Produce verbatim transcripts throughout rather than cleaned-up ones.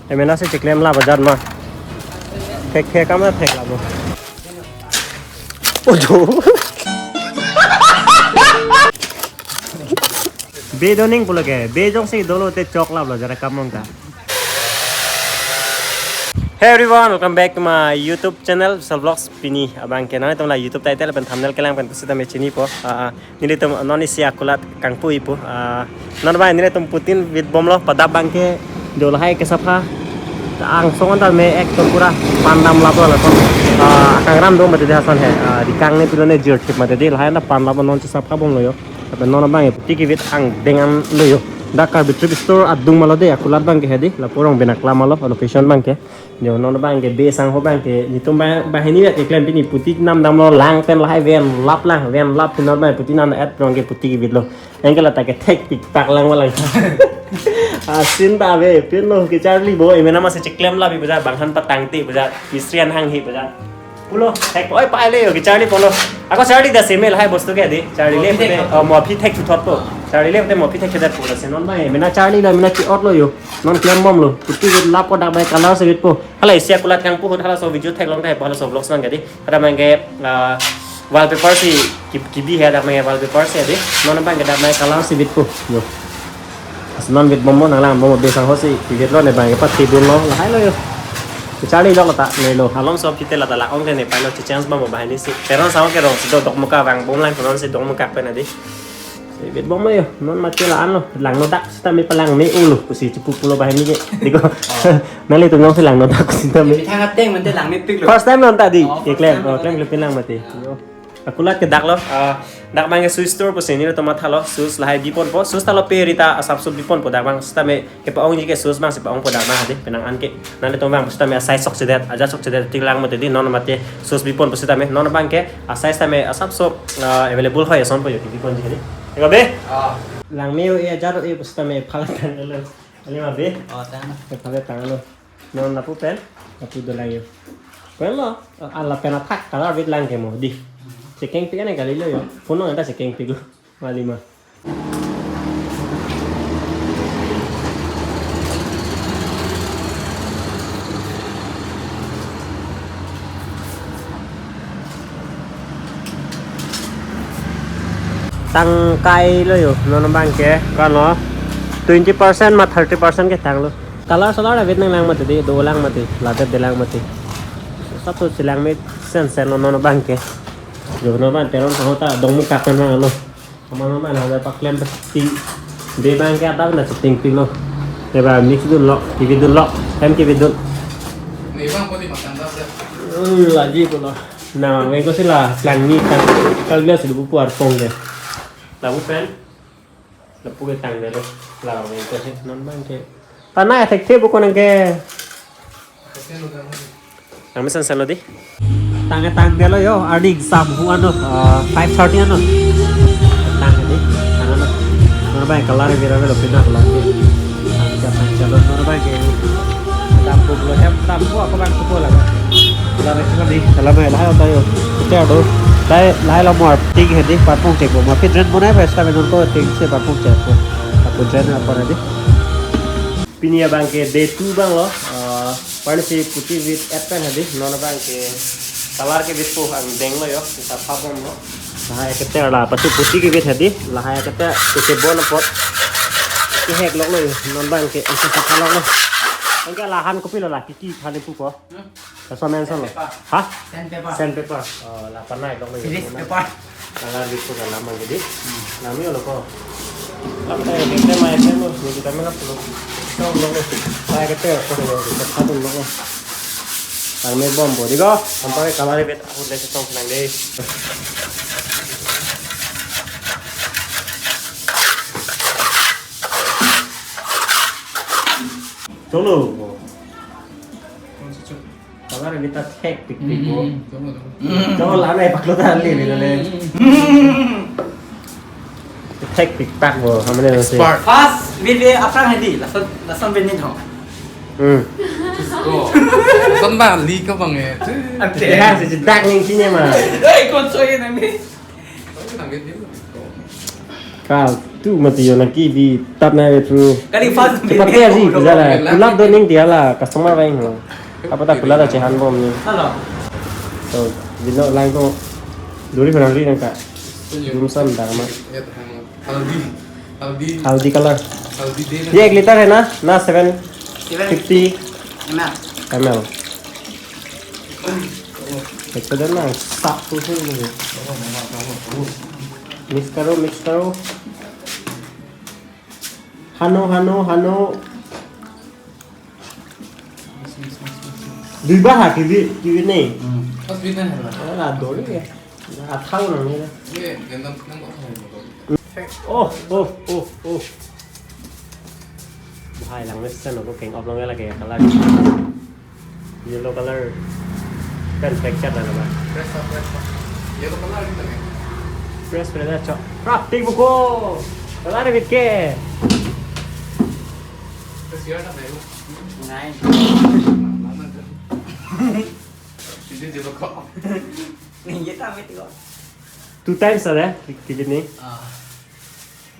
Emena si chiklem la bajar ma. Thek thek kam na thek la bo. Ojo. Be doning pulo ke, be jongsi dolo te chok lap lo jara kamong ta. Hey everyone, welcome back to my YouTube channel, Vishal Vlogs. Pini abang ke nangtum la YouTube title pen thumbnail kelang pen pusita me chinipo. Ah, ah, nelitum non isi akulat kangpu ipu. Ah, non abang nelitum putin vit bomlo padap abang ke do lahai kesapha. Angsong anta me ek to pura pandam lap lo lason. Ah, kangram do mate de hasan he. Ah, dikang ne pilo ne jir thip mate de lahai anta pandam non chesapha bomlo yo. Tapi non abang puti kivit angdeng an lo yo. Dak Karbi Thrift Store adung malo de akulat abang ke hedi. Lapu Rongbenakla malo location abang ke. Yo non abang ke be sangho abang ke nelitum ba, banghini ya keklem pini puti nam damlo lang pen lahai ven lap lang ven lap pini non abang puti nam et abang ke puti kivit lo. Anke la ta ke thek pikpak lang malang. Asin ta be pin lo kecharli bo emena masi chiklem la bi bajar banghan patangti bajar mistri an hanghi bajar. Pulo thek oi pai le yo kecharli pulo. Ako charli da semel hai bostu ke di. Charli le Mopi thek pute, thek. Oh, mopi thek chuthot po. Charli le pute mopi thek chuthot pulo si non abang emena charli la emena chi-ot lo yo. Non klem bomlo. Puti kivit lap ko dak abang color si vit po. Hala isi akulat kangpu ahut halaso video theklong ta halaso vlogs abang ke di. Dak abang ke, ah, wallpaper si ki-, kibi he dak abang ke wallpaper si di. Non abang ke dak abang color si vit po. Yo. As non vit bomlo nanglang bomlo be sangho si kivit lo ne abang ke pathi dunlo lahai lo yo. Charli lo ta ne lo. Along so kite la ta la ong ke ne pailo chance bomlo banghini si. Teron sangho ke rong si do dokmoka vang bomlang konon si dokmoka pen di. Si vit bomlo yo, non mati la anlo, langno dak sita me palang me ulo, pusi chipu pulo banghini ke. Diko. Oh. Nanglitum jongsi langno dak sita me. Thang ateng mante lang me piklo. First time non ta di, Oh, first keklem, time oh, non klem ta. Klepin lang mati. Yo. Akulat ke dak lo, ah, dak abang ke shoe store pusi nelitum mathalo, shoes lahai biponpo, shoes ta lo pe rita asap sup biponpo dak abang sita me kepa-ongji ke shoes abang si pa-ongpo dak abang hadi, penang an ke. Nanglitum abang sita me a-size chokchedet, ajat chokchedet tik lang mati di, non mati shoes biponpo sita me, non abang ke a-size ta me asap sup, ah, available hoi ason po yo kibi ponji hadi. Eko be? Ah. Lang me o e ajat o e pusita me phala tanglo. Ali ma be? Oh, tang. Phala tanglo. Non lapu pen, lapu dolang yo. Pen lo, ala pen athak color vit lang ke mo di. Chekeng pik ane kali lo yo. Puno anta chekeng pik lo. Mali ma. Tangkai lo yo, non abang ke, kano, twenty percent ma thirty percent ke tanglo. Color salar avit nanglang mati di, dolang mati, ladet dolang mati. Satu silang mit sen sen lo non abang ke. Yo non abang teron sangho ta dongmukak nanglo. Kaman kaman ada paklem pasti. Be abang ke ada na setting pik lo. Deba mix dunlo, kibi dunlo, hem kibi dun. Ni bang poti makan dah. Hmm, lagi pulo. Nang veng ko si la langni kan. Kal biasa dubu puar pong ke. Lapu pen. Lapu ke tangdetlo. La veng ko si non abang ke. Panai thekthe buko nang ke. Nang mesen selo di. Tang tangdetlo yo, earning sam hu ano, uh, five thirty ano. Tang di, tang ano. Non abang color vira velo pina color ke. Tang tang tang lo non abang ke. Tam pu lo hem tam pu ako abang pu la. Color ke di, color me lahai ta yo. Kita do. Lahai lahai lo mor ting hedi parpong chek bo. Mor fit ren bonai ba sta me non ko ting si parpong chek bo. Aku ren apa di? Pini abang ke day two abang lo, eh, pani si puti vit et pen hadi, non abang ke color ke vit po angdeng lo yo, kita phabom lo. Lahai kete la, pasi puti ke vit hadi, lahai kete ke bon apot. Kehek lok lo yo, non abang ke, ansi sapha lok lo. Anke lahan kopi lo la, kiki khali pupo. Hmm. Laso amen lason lo. Sandpaper. Ha? Sandpaper. Sandpaper. Oh, la panai lo. Series paper. Color vit po kalam mang gede. Hmm. Nami lo ko. Lap ta vit te mai te lo. Ni kita me lap lo. Tong lo. Sai ke te ko lo. Satu lo. Ang me bom bo. Digo. Sampai color vit aku le tong senang deh. Cholo. Color vit ta thek pikpik bo. Hmm, tunggu, tunggu. Tunggu la nai paklo ta le le le. Hmm. Thek pikpak bo, hamne lo si. Expert. First, vit ve aphrang hadi, lason, lason vit ni thong. Hmm. Go. Son ba li ka bang eh. Ante. Ya, si dak ning sini ma. Hei, kon so ye nang ni. Kal. Tu mati yo naki bi tap na ve tu. Kali first Cepat bini ya sih, ko bisa lah. Kulap do ning dia lah, customer bang ho. Apa tak kulap aja han bom ni. Halo. So, bino lang ko duri kurang ri nangka. Dum sam dang ma. Haldi. Haldi. Haldi color. Haldi de. ये एक लीटर है ना? ना seven fifty ML. ML. Ito na lang. Sakto sa yun. Mix karo, mix karo. Hano, hano, hano. Dui ba ha kibi, kibi ni. Hmm. Pas bina hai ba? Ala dori ya. Athau nang ni. Ye, gendam nang ko hai ba? Oh, oh, oh, oh. Bahai lang mesen ko keng op lang lagi ya color. Yellow color. Kan pekchat na ba? Press up, press up. Yellow color kita ni. Press, press aja, cok. Prap, tik buko. Color bit ke. Press yar na mai. Nai. Mana tu? Sini je ko. Ni ye ta mai tu. Two times ada, ki-, kijit ni. Ah.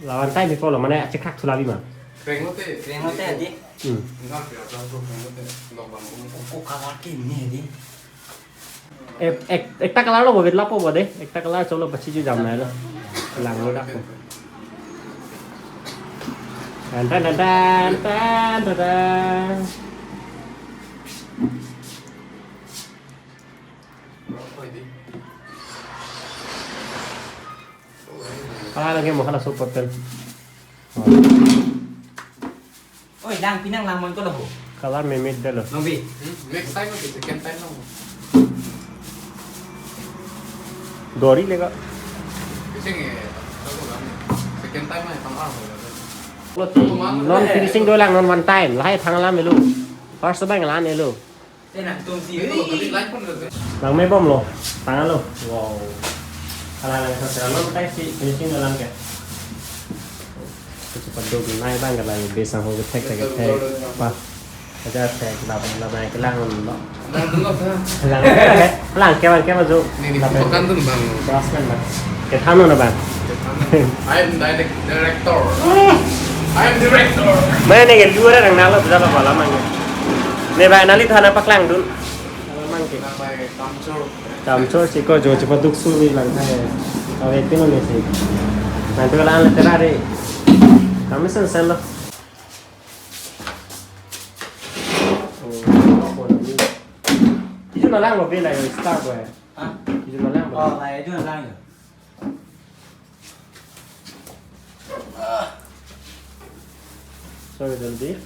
Lawan time before lo, mane achekrak thula bi ma. Kreng lote. Kreng lote adi. Hmm. Enggak ya, tahu kreng lote. Lobang. Ko color ke ni adi. Ek, ek, ekta color lo bo, bet lapo bo de. Ekta color cholo pachi ju jam na lo. Lang lo dak ko. Tan, tan, tan, tan, tan, tan, tan. Color lagi mo hala support pen. Oi, lang pinang lang mon ko lo ho. Color me mid dalo. Nobi. Hmm? Next time lagi, second time lang. Dori lega. Kasi nga, ako lang. Second time lang, pang ako. Lo, non finishing do lang, non one time. Lahai thang alam elo. First bang lan elo. Te nangtum si. Lang me bom lo. Tang lo. Wow. Ala lang sa sa lo tai si finishing lang ke. Cepat do nai bang ke lagi besang ho ke thek thek thek. Pa. Aja thek la la bang ke lang lo. Lang dulu sa. Lang. Lang ke bang ke maju. Ni ni Lapen. Bukan tu bang. Brass band bang. Ke thano na bang. I am direct-, director. I am director. Mana ni ke luar orang nalo bisa apa lama ni. Ne bang nali thana paklang dun. Alamang ke. Nang bai kamchor. Kamchor si ko jo cepat duk su ni lang thai. Kau acting ni si. Nanti kalau alat terari. Kami sen sen lo. Oh, apa ni? Itu malang lo bela yo star boy. Hah? Itu malang lo. Oh, kayak itu malang ya. Sorry, Daldi.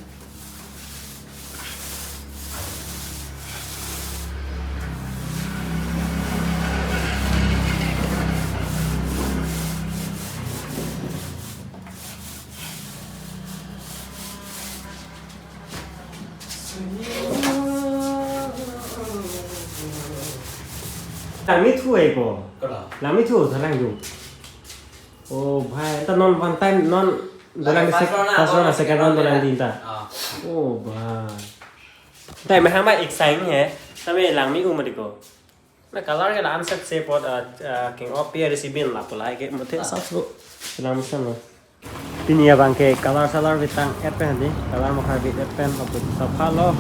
Langmi thu hai ko. Kala. Langmi thu tha lang jung. Oh, bhai, ta non one time, non dolang di first sek-, round na, first round na, second round dolang di ta. Ah. Oh, bhai. Time hama exciting hai. Tame langmi um diko. Na color ke la an set se pot, ah, ah, king op ya receiving la pulai ke muthe Ah. Sap lo. Selam sen lo. Pini abang ke color salar vetang et pen di, color mokha vit et pen, oput sapha lo,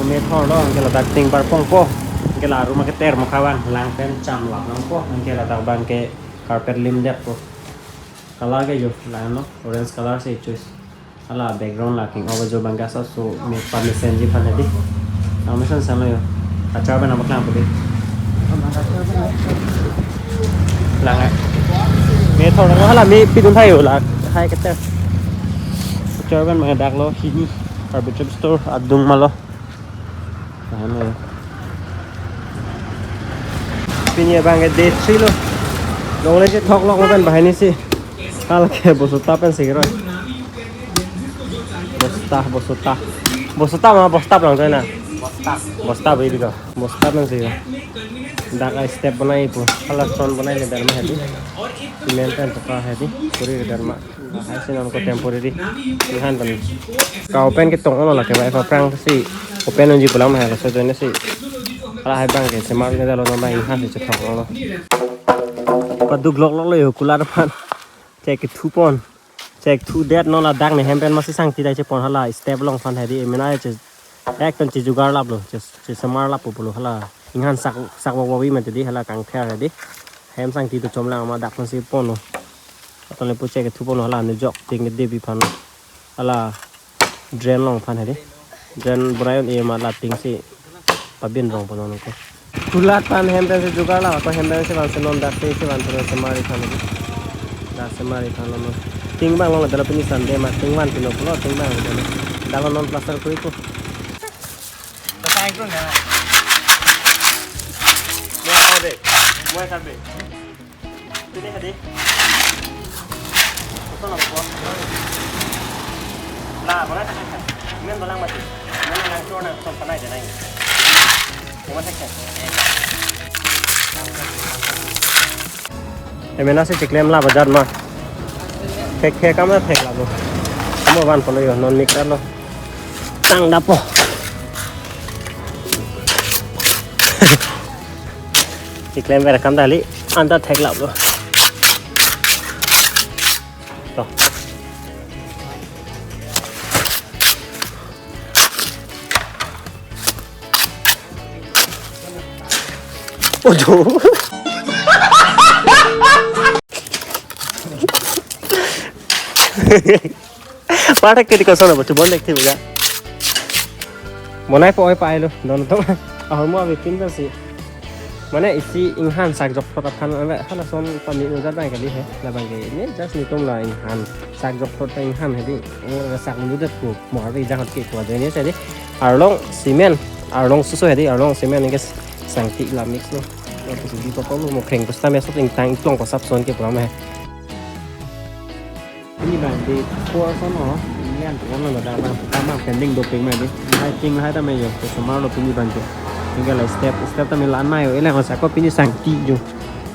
ume thor lo, anke ladak ting bar pongpo, anke la room ke ter mokha bang, lang pen cham lap nangpo, anke ladak bang ke carpet lim detpo. Color ke jo, lang lo, orange color si choice. Ala background la king op jo bang ke sa so me pa mesenji aphan di. Ang mesen san lo yo. Achar bana baklang pudi. Lang hai. Me thor lo hala me pidun thayo la. Hai kete. Achar ban ma dak lo hini. Barbecue store adung ma lo. Ano. Pini abang ke day three lo. Longle si thok lok lo pen bahai ni si. Hal ke bosta pen si roi. Bosta, bosta. Bosta ma bosta lang tu na. Bosta. Bosta bhi dikha. Bosta pen si. Dak ai step banai pu. Hala stone banai le derma hai di. Cement pen paka hai di. Puri derma. Hai si non ko temporary. Ninghan pen. Kau pen ketong lo la ke bai aphrang si. Open unji pulang hai la so join si. Hala hai bang ke semar ke dalo non bang ninghan si chethok lo. Paduk lok lok lo yo kular pan. Cek ke thu pon. Chek thu det non ladak ne hem pen masi sangti dai chepon hala step along aphan hedi emena che ekton che jugar laplo che, che semar lapo pulo hala inghan sak sak wak wawi mati di hala kangther hedi hem sangti do chomlang ma dak masi ponlo aton le pu chek thu ponlo hala ne jok ting de bi aphan hala drain along aphan hedi. Jen borai un-e ma lating si pabin rong pon nonko. Kulat pan hem pen si jugar la, ko hem pen si van si non dak si si van si semar aphan lagi. Dak semar aphan lo non. Ting bang long la dala pini Sunday ma ting van pino pulo ting bang lo dala. Dak lo non plaster kuri ko. Pini hadi. Koson lo ko. La, bora tak kan. Men dolang mati. Men lang cor nang son panai de nang. Cuma tak kan. Emena si chiklem la bajar ma. Thek thek kam la thek la bo. Mo van polo yo non mik lo. Tang dapo. Chiklem ver kam dali anta thek lap lo. To. Ojo. Pathak ke di koson apa? Coba lihat tiba ya. Monai po oi pa ilo, don to. Ahormu abi pin si. Mane isi inghan sak jok phot aphan ave hala son pami ujar bang kali he. La bang ke ini just nitum la inghan sak jok phot inghan hedi. Ong sak mudet ko. Mo abi jang ke ko aja ini sedi. Arlong cement, arlong susu hedi, arlong cement ini ke sangti la mix lo. Lo kusi di ko lo mo kreng pusta meso ting tang iplong ko sap son ke pura he. Pini bang di four son ho, ini an tuan lo dak bang, tama pending doping ma di. Hai ting hai tama yo, ke semar lo pini bang ke. Tinggal la step, step tama la an ma yo, ele ko sako pini sangti jo.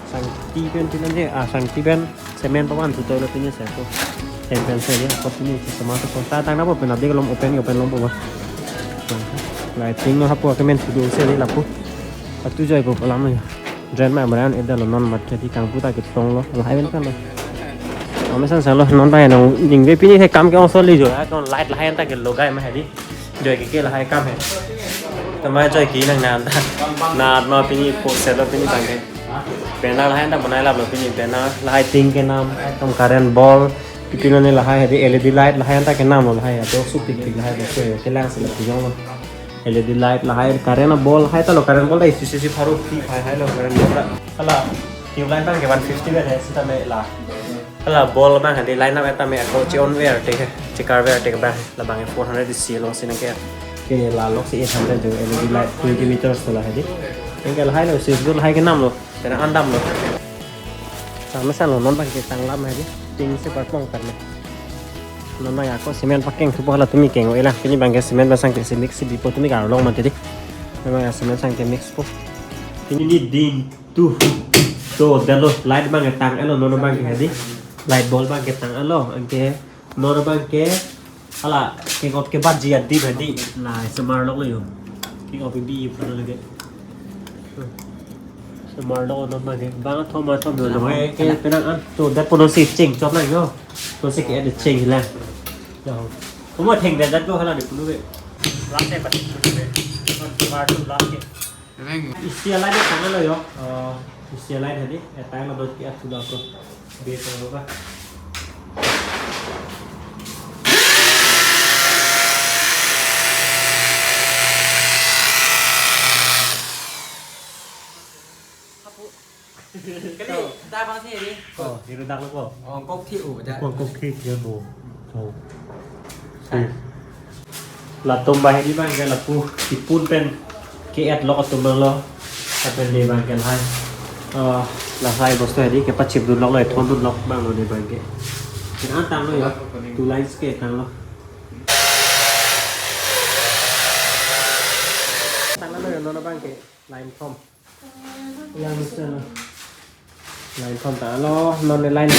Sangti pen pini je, ah sangti pen cement pawan tu lo pini sako. Hem pen sa ya, ko pini ke semar to ta tang na bo pen abdi lom open open lom bo. Lighting lo hapu ke men sudu se di lapu. Atu joi ko lam yo. Drain ma maran eda lo non mat ke di kangpu ta ke tong lo. Lahai pen kan lo. Ame san sa lo non ta nong ning ve pini he kam ke ong so li jo. Ton light lahai ta ke logai ma hedi. Joi ke ke lahai kam he. Tama joi ke nang nan ta. Nan ma pini po se lo pini bang ke. Banner lahai ta banai lap lo pini banner lahai ting ke nam. Tom current ball. Pipino ne lahai hedi L E D light lahai ta ke nam lo lahai. To su pik pik lahai to su ke lang se lo pijong lo. L E D light lahai current ball hai ta lo current ball ta isi isi pharu ti hai hai lo current ball ta. Hala tube light bang ke one fifty vet hai sita me la. Hala ball bang hadi line up eta me ako che on ver te ke che kar ver te ke bang la bang four hundred isi lo sina ke. Ke la lok si eight hundred jo L E D light twenty meters to la hadi. Ke lahai lo switch do lahai ke nam lo. Tena andam lo. Sama sa lo non bang ke tang lam hadi. Ting se par pong kar lo. Non bang ako cement pakeng thupo hala tumi keng o ela. Pini bang ke cement basang ke si mix si bipo tumi kar long mati di. Non bang cement sang ke mix po. Pini ni din tu. To dalo light bang ke tang elo non bang ke hadi. Light ball bang ke tang elo anke non bang ke hala ke got ke bat ji adi hadi. La semar lok lo yo. Ke got ke bi pura lagi. Semar lo non bang ke bang thom ma thom lo. Ke penang an to dat pono si cheng chot lang yo. To si ke ada cheng lang. Yo. Kuma theng dat dat lo hala di punu ke. Last time pati punu ke. Semar to last ke. Isi alai de tang lo yo. Oh, isi alai hadi. Eh tang lo dot ke atu lo ko. Be to lo ka. Kali, dak bang si di. Oh, di dak lo ko. Oh, kok thi u da. Kok kok thi dia bo. Oh. Latum bang hedi bang ke lapu tipun pen ke-et lok atum bang lo. Apen de bang ke lahai. Eh, lahai bostu hedi ke pachip dun lok lo, ethon dun lok bang lo de bang ke. Ke an tang lo ya. Two lines ke tang lo. Tang lo ya non bang ke line thom. Yang sana. Line thom tang lo, non le line.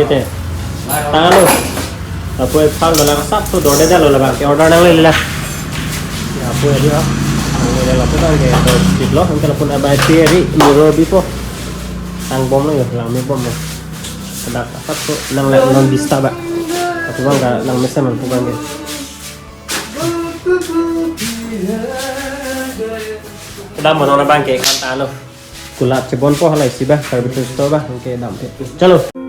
Ite. Tanglo. Lapu phal dola sap to dorde dalo labang ke order nanglele la. Lapu adi ha. Nanglele lapu abang ke dor sip lo, anke lapu abai peri muro bipo. Tang bomlo yo, langme bomlo. Kedak sap to nang la non bista ba. Lapu abang ke langme seman lapu abang ke. Kedam mono labang ke kan tanglo. Kulap chebonpo halai si ba, service store ba, anke damthe. Chalo.